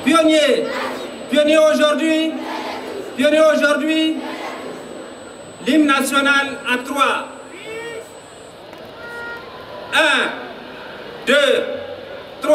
Pionniers, pionniers aujourd'hui, pionniers aujourd'hui, l'hymne national à 3. 1, 2, 3.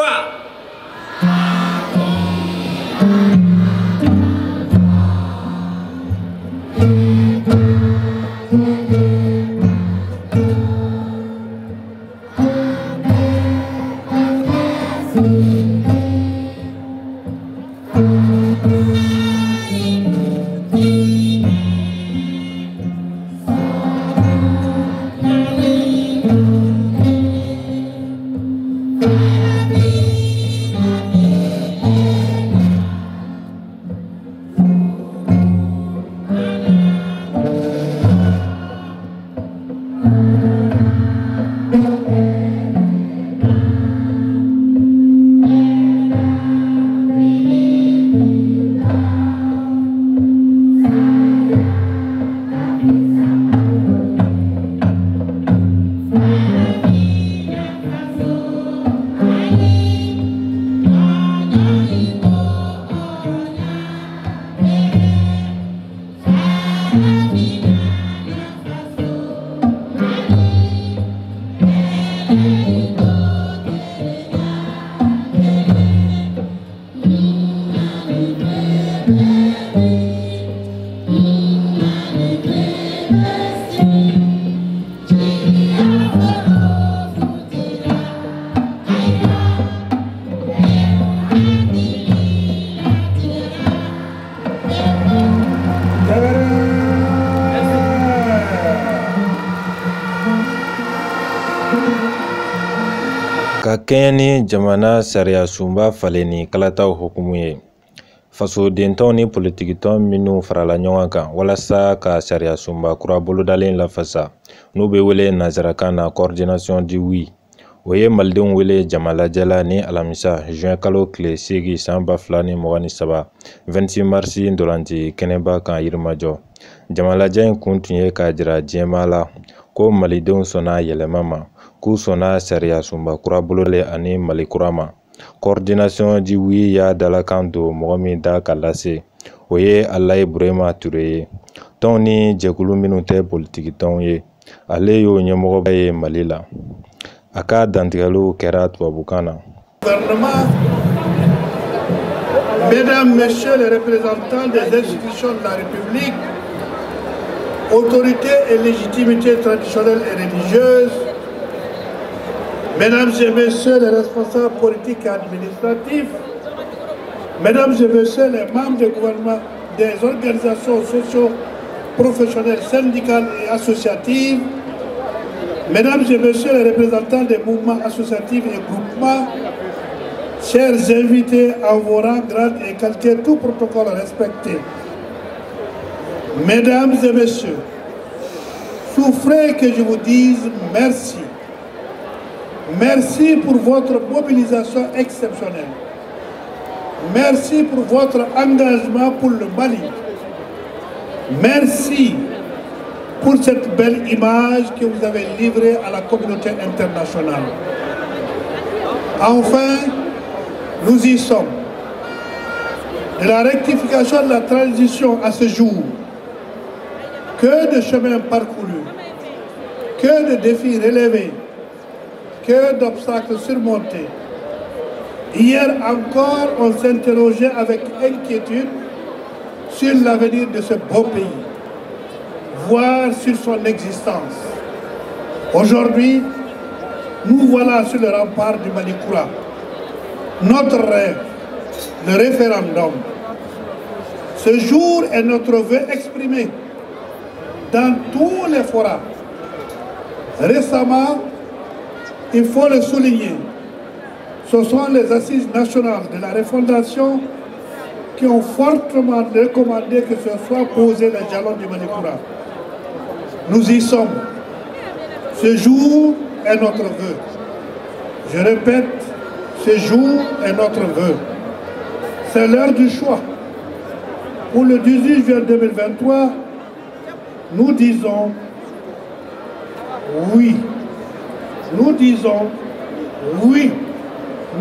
Ka kɛɲɛ ni jamana sariyasunba falenni kalataw hukumu ye, fasodentɔn ni politikitɔn minnu farala ɲɔgɔn kan walasa ka sariyasunba kura bolodalen lafasa, n'u bɛ wele nansarakan na coordination du oui, o ye malidenw wele jamalajɛ la ni alamisa juin kalo tile 8 san 2023 26 mars ntolanci kɛnɛba kan Yirimajɔ. Jamalajɛ in kun tun ye k'a jira diɲɛmaa la ko malidenw sɔnna yɛlɛma ma, k'u sɔnna sariyasunba kura bolodalen ani Mali kura ma. Coordination du oui y'a dalakan don mɔgɔ min da ka lase, o ye Alayi Burema Ture ye. Tɔnw ni jɛkulu minnu tɛ politikitɔnw ye, ale y'o ɲɛmɔgɔba ye Mali la. A ka dantigɛliw kɛra tubabukan na. Gouvernement, mesdames, messieurs les représentants des institutions de la République, autorités et légitimités traditionnelles et religieuses, mesdames et messieurs les responsables politiques et administratifs, mesdames et messieurs les membres du gouvernement, des organisations socio-professionnelles, syndicales et associatives, mesdames et messieurs les représentants des mouvements associatifs et groupements, chers invités en vos rangs, grades et qualités, tout protocole respecté. Mesdames et messieurs, souffrez que je vous dise merci. Merci pour votre mobilisation exceptionnelle. Merci pour votre engagement pour le Mali. Merci pour cette belle image que vous avez livrée à la communauté internationale. Enfin, nous y sommes. De la rectification de la transition à ce jour, que de chemins parcourus, que de défis relevés, que d'obstacles surmontés. Hier encore, on s'interrogeait avec inquiétude sur l'avenir de ce beau pays, voire sur son existence. Aujourd'hui, nous voilà sur le rempart du Malikura. Notre rêve, le référendum. Ce jour est notre vœu exprimé dans tous les forats. Récemment, il faut le souligner, ce sont les assises nationales de la refondation qui ont fortement recommandé que ce soit posé les jalons du Malikura. Nous y sommes. Ce jour est notre vœu. Je répète, ce jour est notre vœu. C'est l'heure du choix. Pour le 18 juin 2023, nous disons oui. Nous disons oui.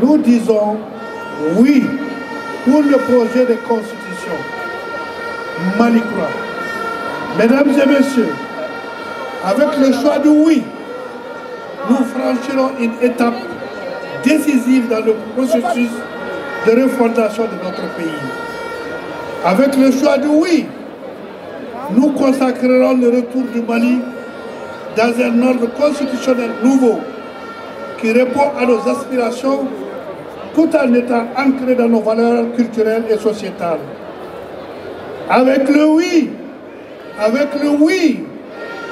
Nous disons oui. pour le projet de constitution Malikura. Mesdames et messieurs, avec le choix du oui, nous franchirons une étape décisive dans le processus de refondation de notre pays. Avec le choix du oui, nous consacrerons le retour du Mali dans un ordre constitutionnel nouveau qui répond à nos aspirations tout en étant ancré dans nos valeurs culturelles et sociétales. Avec le oui, avec le oui,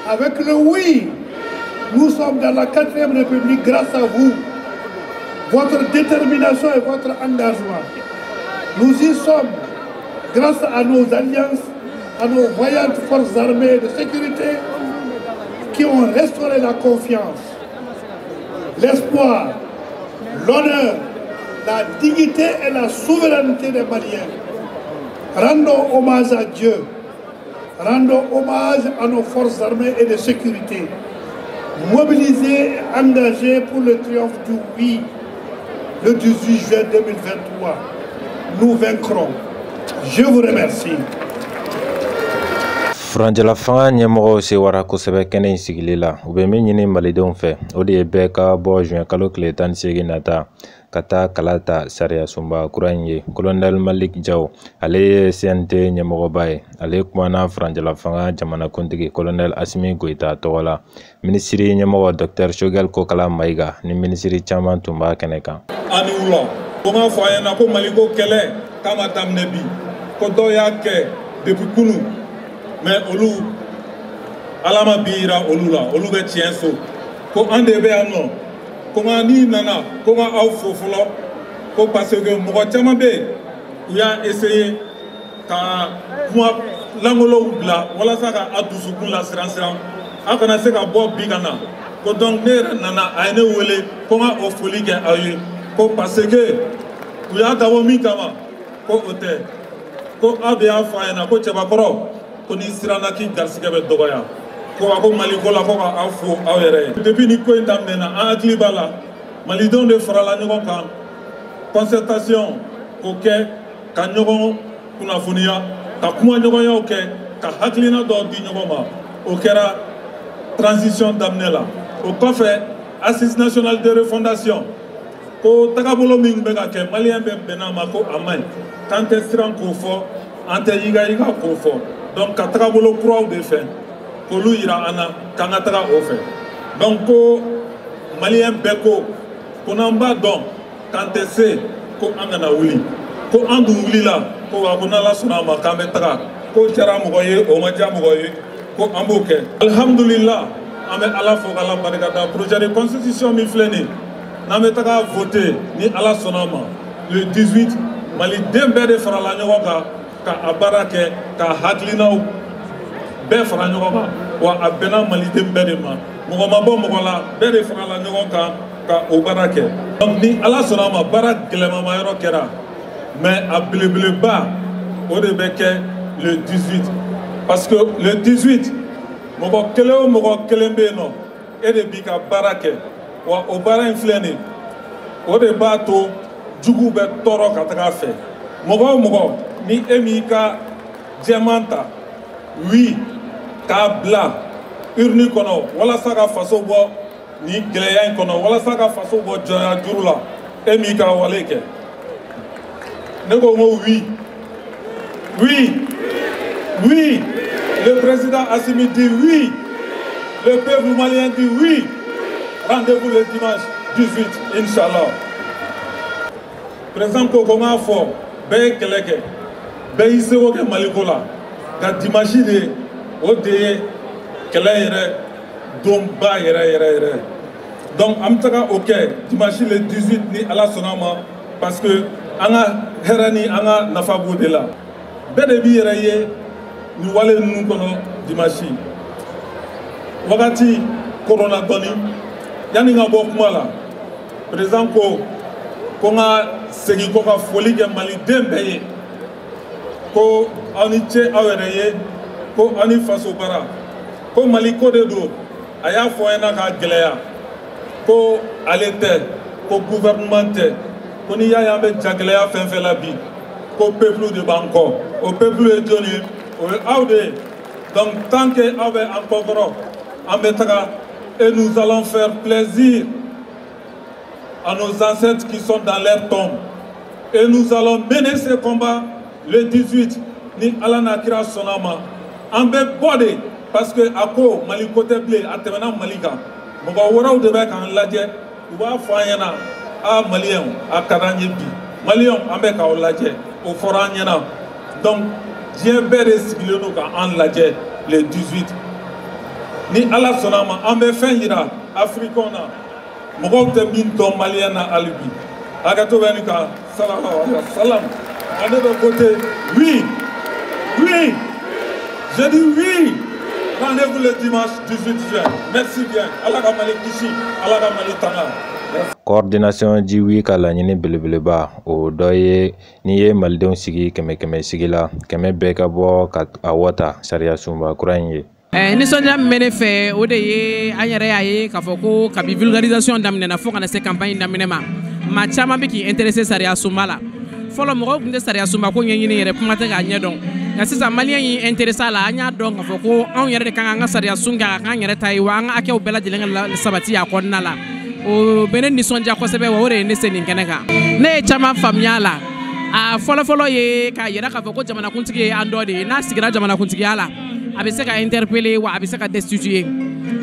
avec le oui, nous sommes dans la 4e République grâce à vous, votre détermination et votre engagement. Nous y sommes grâce à nos alliances, à nos vaillantes forces armées de sécurité qui ont restauré la confiance, l'espoir, l'honneur, la dignité et la souveraineté des Maliens. Rendons hommage à Dieu, rendons hommage à nos forces armées et de sécurité, mobilisées et engagées pour le triomphe du oui le 18 juin 2023. Nous vaincrons. Je vous remercie. Furancɛla fanga ɲɛmɔgɔw sewara kosɛbɛ kɛnɛ in sigili la. U bɛ min ɲini malidenw fɛ, o de ye bɛɛ ka bɔ juin kalo tile 18 nata ka taa kala ta sariya sunba kura in ye. Colonel Malik Diaw, ale ye CNT ɲɛmɔgɔba ye, ale kumana furancɛla fanga jamanakuntigi Colonel Assimi Goïta tɔgɔ la. Minisiri ɲɛmɔgɔ Dr Choguel Kokala Maïga ni minisiri caman tun b'a kɛnɛ kan. Ani wula ko n k'a fɔ a ɲɛna ko Maliko kɛlɛ k'a ma daminɛ bi, ko dɔw y'a kɛ depuis kunu, mais olu ala ma bi yira olu la, olu bɛ tiɲɛ so. Ko an de bɛ yan nɔ, ko nka n'i nana ko n ka aw fo fɔlɔ, ko parce que mɔgɔ caman bɛ yen u y'a essayer ka kuma langolow bila walasa ka a dusukun lasiran siran, aw kana se ka bɔ bi ka na. Ko donc ne yɛrɛ nana, a ye ne wele ko n ka o foli kɛ aw ye, ko parce que u y'a dabɔ min kama ko o tɛ, ko aw de y'a fɔ a ɲɛna ko cɛbakɔrɔ ko n'i siranna k'i garisigɛ bɛ dɔgɔya, ko a ko Maliko la ko ka aw fo aw yɛrɛ ye. Depuis ni ko in daminɛna, an hakili b'a la malidenw de farala ɲɔgɔn kan, concertation k'o kɛ ka ɲɔgɔn kunnafoniya, ka kuma ɲɔgɔnyaw kɛ, ka hakilina dɔw di ɲɔgɔn ma. O kɛra transition daminɛ la. O kɔfɛ assise nationale de refondation, ko tagabolo min bɛ ka kɛ maliyɛn bɛɛ bɛnna ma ko a man ɲi, k'an tɛ siran k'o fɔ, an tɛ yigayiga k'o fɔ. Donc ka tagabolo kuraw de fɛ k'olu yira an na k'an ka taga o fɛ. Donc ko maliyɛn bɛɛ ko n'an b'a dɔn k'an tɛ se, ko an kana wuli, ko an dun wulila, ko wa ko n'Ala sɔnna a ma k'an bɛ taga, ko diyara mɔgɔ ye o ma diya mɔgɔ ye, ko an b'o kɛ. Alihamudulila, an bɛ Ala fo k'Ala barika da. Projet de constitution min filɛ nin ye, n'an bɛ taga voter ni Ala sɔnna a ma le 18, maliden bɛɛ de farala ɲɔgɔn kan ka a baara kɛ, ka hakilinaw bɛɛ fara ɲɔgɔn kan, wa a bɛnna maliden bɛɛ de ma, mɔgɔ ma bɔ mɔgɔ la, bɛɛ de farala ɲɔgɔn kan ka o baara kɛ. Donc ni Ala sɔnna a ma, baara gɛlɛmama yɔrɔ kɛra, mais a belebeleba o de bɛ kɛ le 18, parce que le 18 mɔgɔ kelen o mɔgɔ kelen bɛ yen nɔ, e de b'i ka baara kɛ, wa o baara in filɛ nin ye, o de b'a to juguw bɛ tɔɔrɔ ka taga a fɛ. Mɔgɔ o mɔgɔ ni e m'i ka jɛman ta oui k'a bila urne kɔnɔ walasa ka faso bɔ nin gɛlɛya in kɔnɔ, walasa ka faso bɔ jɔnya juru la, e m'i ka wale kɛ. Ne ko n ko oui, oui, oui. Le président Assimi dit oui, le peuple malien dit oui. Rendez-vous le dimanche 18, Inch'Allah. Président ko ko n k'a fɔ bɛɛ ye kɛlɛ kɛ, bɛɛ y'i seko kɛ Maliko la, nka dimanche de o de ye kɛlɛ yɛrɛ donba yɛrɛ yɛrɛ yɛrɛ. Donc an bɛ taga o kɛ dimanche le 18 ni Ala sɔnna a ma, parce que an ka hɛrɛ ni an ka nafa b'o de la. Bɛɛ de b'i yɛrɛ ye nin wale ninnu kɔnɔ dimanche. Wagati korona dɔɔni, yanni n ka bɔ kuma la, président ko ko n ka segin kɔ ka foli kɛ maliden bɛɛ ye, ko aw ni ce aw yɛrɛ ye, ko aw ni faso baara, ko Mali ko de don. A y'a fɔ an ɲɛna k'a gɛlɛya, ko ale tɛ, ko gouvernement tɛ, ko n'i y'a ye an bɛ jagɛlɛya fɛn fɛn la bi, Ko peuple de b'an kɔ. O peuple ye jɔn ye? O ye aw de ye. Donc tant que aw bɛ an kɔ kɔrɔ, an bɛ taga et nous allons faire plaisir à nos ancêtres qui sont dans leur tombe. Et nous allons mener ce combat le 18 ni Ala n'a kira sɔnna ma. An bɛ bɔ de parce que a ko Mali ko tɛ bilen, a tɛmɛna Mali kan. Mɔgɔ wɛrɛw de bɛ k'an lajɛ, u b'a fɔ an ɲɛna: a Maliyɛnw, a ka d'an ye bi, Maliyɛnw, an bɛ k'aw lajɛ. O fɔra an ɲɛna. Donc diɲɛ bɛɛ de sigilen don k'an lajɛ le 18. Ni Ala sɔnna a ma, an bɛ fɛn yira Afirikɛnw na, mɔgɔw tɛ min dɔn Maliyɛn na hali bi. Hakɛto bɛ nin kan. Sallallahu alayhi wa sallam. Ne bɛ voter oui, oui, je dis oui. Rendez-vous le dimanche 18 juin. Merci bien. Ala ka Mali kisi, Ala ka Mali tanga. Coordination du oui ka laɲini belebeleba, o dɔ ye n'i ye malidenw sigi kɛmɛ kɛmɛ sigi la, 100 bɛɛ ka bɔ ka awɔ ta sariya sunba kura in ye. Nisɔndiya min bɛ ne fɛ, o de ye an yɛrɛ y'a ye k'a fɔ ko kabi vulgarisation daminɛna fo ka na se campagne daminɛ ma, maa caman bɛ k'i intéressé sariya sunba la. Fɔlɔ, mɔgɔw tun tɛ sariya sunba ko ɲɛɲini yɛrɛ, kuma tɛ k'a ɲɛ dɔn. Nka sisan, Maliyɛn y'i intéressé a la. An y'a dɔn k'a fɔ ko anw yɛrɛ de kan k'an ka sariya sun kɛ, a k'an yɛrɛ ta ye wa, an ka hakɛw bɛɛ lajɛlen ka sabati a kɔnɔna la. O bɛ ne nisɔndiya kosɛbɛ wa, o de ye ne se nin kɛnɛ kan. Ne ye caman faamuya a la. A fɔlɔfɔlɔ ye k'a yira k'a fɔ ko jamanakuntigi ye an dɔ de ye. N'a sigira jamanakuntigiya la, a bɛ se ka interpeller wa, a bɛ se ka destituer.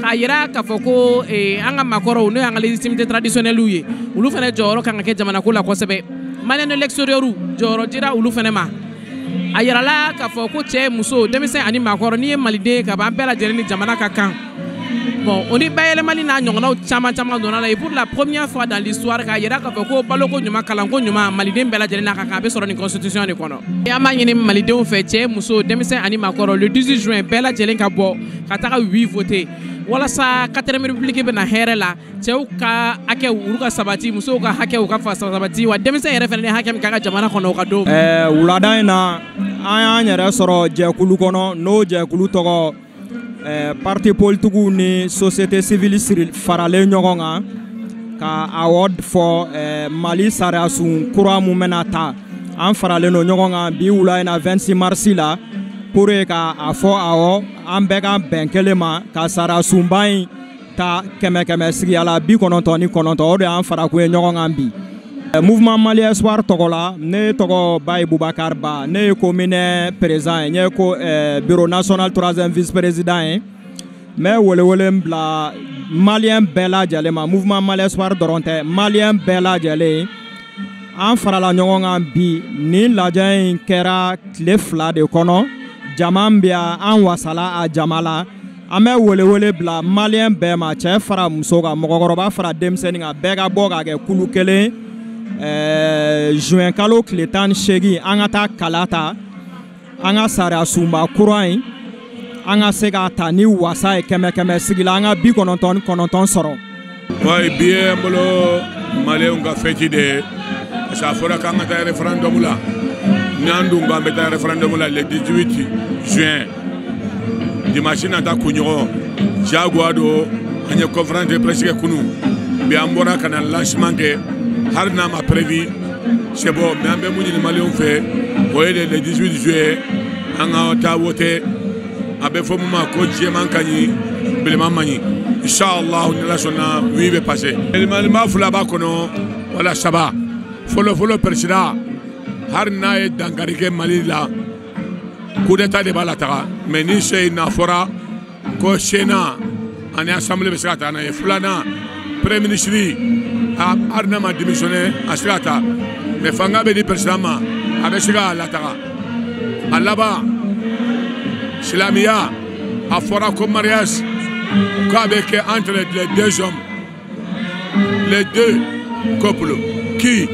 K'a yira k'a fɔ ko an ka maakɔrɔw, n'o y'an ka légitimité traditionnelle ye, olu fana jɔyɔrɔ kan ka kɛ jamanako la kosɛbɛ. Maliyɛn de l'extérieur, jɔyɔrɔ dira olu fana ma. A yirala k'a fɔ ko cɛ, muso, denmisɛn ani maakɔrɔ, n'i ye maliden ka ban, an bɛɛ lajɛlen ni jamana ka kan. Bon, o ni bayɛlɛmali n'a ɲɔgɔnnaw caman caman donna la. Et pour la première fois dans l'histoire, k'a yira k'a fɔ ko baloko ɲuman, kalanko ɲuman, maliden bɛɛ lajɛlen n'a ka kan, a bɛ sɔrɔ nin constitution de kɔnɔ. An b'a ɲini malidenw fɛ, cɛ, muso, denmisɛn ani maakɔrɔ, le 18 juin, bɛɛ lajɛlen ka bɔ ka taga oui voter, walasa quatrième république bɛ na hɛrɛ la, cɛw ka hakɛw, olu ka sabati, musow ka hakɛw ka sabati wa, denmisɛn yɛrɛ fana ni hakɛ min ka kan jamana kɔnɔ, o ka don. Wulada in na, an y'an yɛrɛ sɔrɔ jɛkulu kɔnɔ, n'o jɛkulu tɔgɔ parti politigiw ni société civile siri faralen ɲɔgɔn kan ka awɔ fɔ Mali sariyasun kura mun bɛna ta. An faralen don ɲɔgɔn kan bi wula in na, 26 mars la, pour ka a fɔ awɔ, an bɛɛ ka bɛn kelen ma ka sariyasunba in ta kɛmɛ kɛmɛ sigiya la 99. O de y'an farakun ye ɲɔgɔn kan bi. Mouvement Mali Espoir tɔgɔ la, ne tɔgɔ Bayi Boubacar Ba, ne ye commune président ye, n ye ko bureau national troisième vice président ye. N bɛ welewele bila Maliyɛn bɛɛ lajɛlen ma, Mouvement Mali Espoir dɔrɔn tɛ, Maliyɛn bɛɛ lajɛlen. An farala ɲɔgɔn kan bi. Nin lajɛ in kɛra tile 2 de kɔnɔ. Jama bɛ yan, an wasala a jama la. An bɛ welewele bila Maliyɛn bɛɛ ma, cɛ fara muso kan, mɔgɔkɔrɔba fara denmisɛnnin kan, bɛɛ ka bɔ ka kɛ kulu kelen. Juin kalo tile 18, an ka taa kala ta an ka sariya sunba kura in, an ka se k'a ta ni wasa ye, kɛmɛ kɛmɛ sigi la, an ka 99 sɔrɔ. Oui, bi ye n bolo Maliyɛnw ka fête de ye, parce que a fɔra k'an ka taa référendum la. N'an dun k'an bɛ taa référendum la le 18 juin, dimanche nata kunɲɔgɔn, diyagoya don. An ye conférence de presse kɛ kunun, bi an bɔra ka na lancement kɛ. Hali n'a ma prévu, c'est bon, mais an bɛ mun ɲini Maliyɛnw fɛ, o ye de le 18 juillet, an ka taa voter. A bɛ fɔ mun ma ko jɛman ka ɲi, bilenman man ɲi. Inshallah, ni Ala sɔnna, oui bɛ passer. Yɛlɛmalima fila b'a kɔnɔ wala saba. Fɔlɔ fɔlɔ, président, hali n'a ye dankari kɛ Mali la, coup d'état de b'a la taga. Mais ni se n'a fɔra ko Sénat ani assemblée bɛ se ka taa n'a ye. Filanan, premier ministre, hali n'a ma démissionné, a se ka taa, mais fanga bɛ di président ma, a bɛ se k'a lataga. A laban, silamɛya, a fɔra ko mariage k'a bɛ kɛ entre les deux hommes, les deux couples qui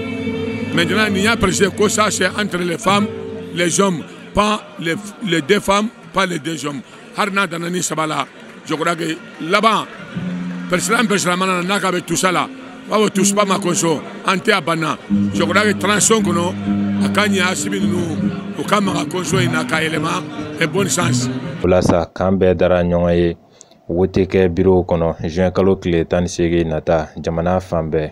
maintenant nin y'a précisé ko ça, c'est entre les femmes, les hommes, pas les deux femmes, pas les deux hommes. Hali n'a danna ni saba la, je crois que laban, président mana na n'a k'a bɛ tout ça la, u b'a fɔ touche pas ma conso, an tɛ a banna. Je crois que transition kɔnɔ, a ka ɲɛ Asimi ninnu u ka maga conso in na k'a yɛlɛma, et bonne chance. O la sa, k'an bɛɛ dara ɲɔgɔn ye wote kɛ birow kɔnɔ juin kalo tile 18 nata, jamana fan bɛɛ.